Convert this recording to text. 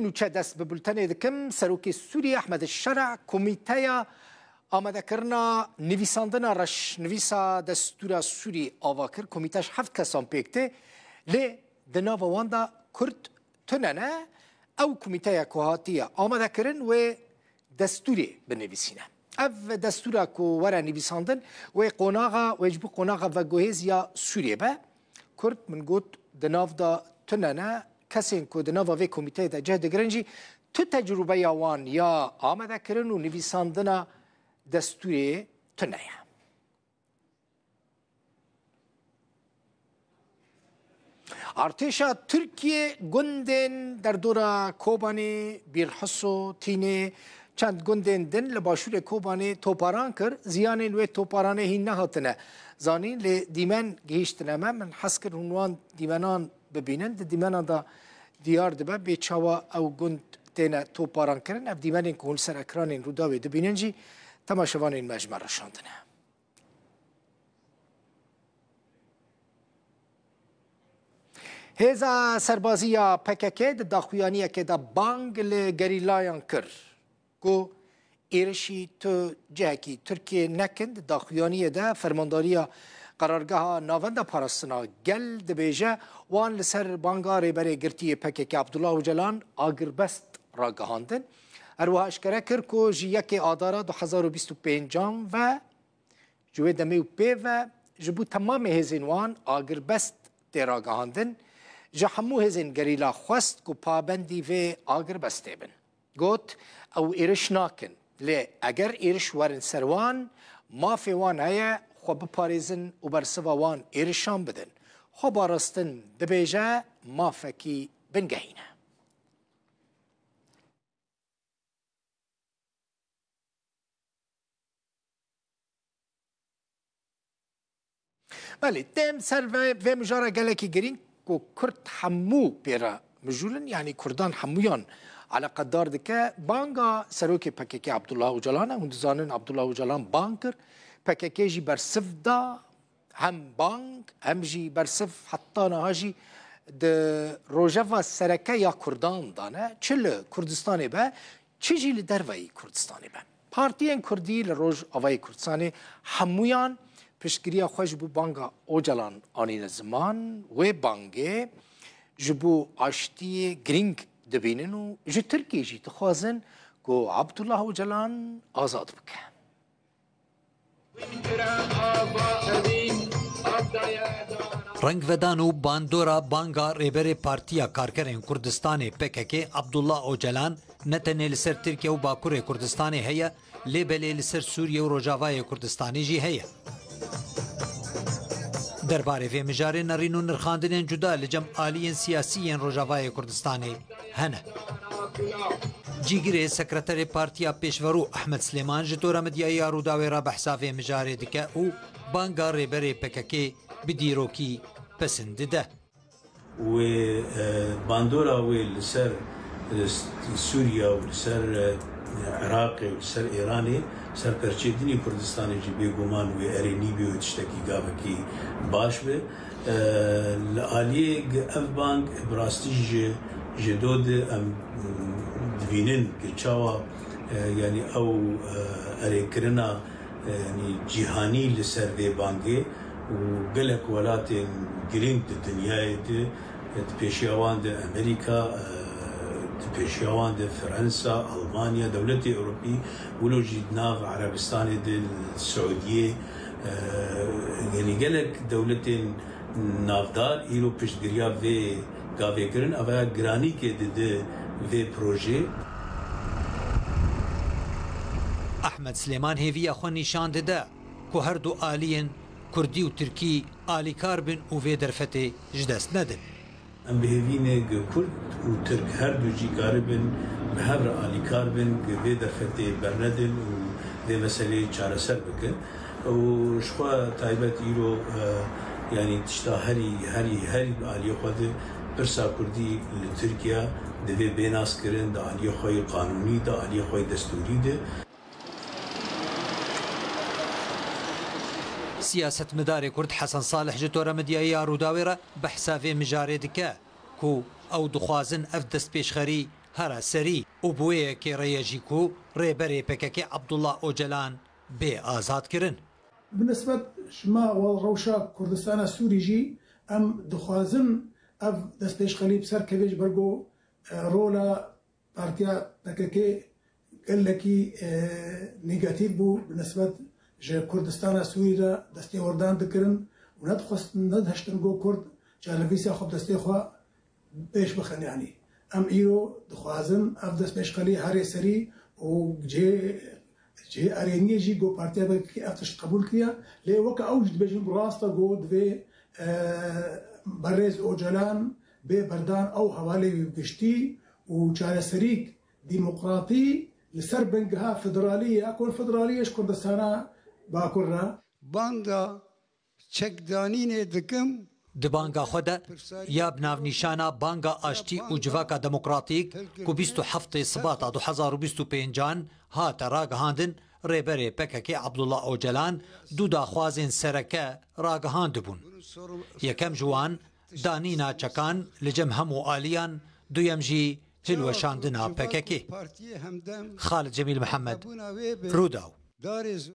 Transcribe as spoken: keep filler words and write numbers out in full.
Nûçe dest bi bultenê dikim. Serokê Sûriyê Ehmed Şera komîteya amadekirina nivîsandina reşnivîsa destûra Sûrî ava kir. Komîte ji heft kesan pêk tê, lê di nava wan de Kurd tune ne. Ew komîteya ku hatiye amadekirin wê destûrê binivîsîne. Ev destûra ku were nivîsandin, wê qonaxa, wê ji bo qonaxa veguhêz ya Sûriyê be. Kurd, min got, di nav de tune ne. Kesên ku di nava vê komîteyê de cih digirin jî, tu tecrûbeya wan ya amadekirin û nivîsandina destûrê tune ye. Artêşa Tirkiyê gundên derdora Kobanê, Bîrhiso, Tînê, çend gundên din li başûrê Kobanê toparan kir. Ziyanên wê toparanê hîn nehatine zanîn, lê dîmen gihîştine me. Min hez kir hûn wan dîmenan bibînin. Di dîmenan de diyar dibe bê çawa ew gund têne toparankirin. Ev dîmenên ku hûn li ser ekranên Rûdawê dibînin jî temaşevanên me ji me re şandine. Hêza serbazî ya P K K di daxuyaniyekê de bang li gerîlayan kir ku êrişî tu cihekî Tirkiyê nekin. Di daxuyaniyê de Fermandariya Qerargeha Navenda Parastina Gel dibêje, wan li ser banga rêberê girtî yê P K K Abdullah Ocalan agirbest ragihandin. Her wiha eşkere kir ku ji yekê Adara du hezar û bîst û pêncan ve Ji wê demê û pê ve ji bo temamê hêzên wan agirbest tê ragihandin. Ji hemû hêzên gerîla xwest ku pabendî vê agirbestê bin. Got, ew êriş nakin, lê eger êriş werin ser wan, mafê wan heye xwe biparêzin û bersiva wan êrişan bidin. Xwebaristin dibêje mafekî bingehîn e. Belê, dêm ser vê, vê mijara gelekî girîng ku Kurd hemû pê re mijûl in, yanî Kurdan hemûyan eleqedar dike, banga serokê P K K Abdullah Ocalan e. Hûn dizanin Abdullah Ocalan bang kir, P K K jî bersiv da, hem bang, hem jî bersiv heta niha jî di rojeva sereke ya Kurdan de ne, çi li Kurdistanê be, çi jî li derveyî Kurdistanê be. Partiyên Kurdî li Rojavayê Kurdistanê hemûyan piştgiriya xwe ji bo banga Ocalan anîne ziman. Wê bangê ji bo aştiyê girîng dibînin û ji Tirkiyê jî dixwazin ku Abdullah Ocalan azad bike. Rengvedan û bandora banga Rêberê Partiya Karkerên Kurdistanê P K K Abdullah Ocalan ne tenê li ser Tirkiye û Bakurê Kurdistanê heye, lê belê li ser Sûriye û Rojavayê Kurdistanê jî heye. Derbarê vê mijarê nerîn û nirxandinên cuda li cem aliyên siyasî yên Rojavayê Kurdistanê hene. Cîgirê Sekreterê Partiya Pêşverû Ehmed Silêman ji tora medyayê ya Rûdawê re behsa vê mijarê dike û banga rêberê P K K bi dîrokî pesin dide. Wê, e, bandora wê li ser, e, Sûriya û li ser, e, Iraqê û li ser Êranê, ser perçê dinê Kurdistanê jî bêguman wê erênî bê û tiştekî gavekî baş be. E, li aliyê ev bang bi rastî ji, ji do de em, mm, dibînin ku çawa, e, yanî ew, e, erêkirina, e, yanî cîhanî li ser vê bangê û gelek welatên girîng di dinyayê de, e, di pêşiya wan de Amerîka, e, di pêşiya wan de Fransa, Almanya, dewletê Ewropî, wilo jî di nav Erebistanê de, li Siûdiyê, e, yanî gelek dewletên navdar îro piştgiriya vê gavê kirin, ava giranîkê dide vê projê. Ahmed Silêman hêviya xwe nîşan dide ku her du aliyên Kurdî û Tirkî alîkar bin û vê derfetê ji dest nedin. Em bi hêvî ne ku Kurd û Tirk her du jî karibin bi hev re alîkar bin, ku vê derfetê bernedin û vê meseleyê çareser bikin. Û ji xwe taybet îro, e, yanî tişta herî, herî, herî di aliyê xwe de pirsa Kurdî li Tirkiye divê bê naskirin di aliyê xwe yê qanûnî de, aliyê xwe yê destûrî de. Siyasetmedarê Kurd Hesen Salih ji tora medyayê ya Rûdawê re behsa vê mijarê dike ku ew dixwazin ev destpêşxerî here serî û bi wê yekê re ye jî ku rêberê P K K Abdullah Ocalan bê azadkirin. Bi nisbet ji me û rewşa Kurdistana Sûrî jî em dixwazin ev destpêşxelî bi ser kevê ji ber ku, e, rola partiya P K K gelekî, e, negatîf bû bi nisbet ji Kurdistana Sûrî re destêwerdan dikirin û nedixwestin, nedihiştin ku Kurd çarenivîsa xwe bi destê xwe pêş bixin. Yanî em îro dixwazin ev destpêşxelî herê serî û cihê, cihê erêniyê jî ku partiya P K K ev tişt qebûl kiriye. Lê weke ew jî dibêjin ku rast e ku divê, e, berêz Ocalan bê berdan ew hevalê wî giştî û çareserîk demokratî li ser bingeha federalî ya konfederalî ji Kurdistana Bakur re. Banga çekdanînê dikim. Di banga xwe de ya bi navnîşana Banga Aştî û Civaka Demokratîk ku bîst û heftê Sibata du hezar û bîst û pêncan hate ragihandin, rêberê P K K Abdullah Ocalan du daxwazên sereke ragihandibûn. Yekem ji wan danîna çekan li cem hemû aliyan, duyem jî hilweşandina P K K. Xalid Cemîl Mihemed, Rûdaw.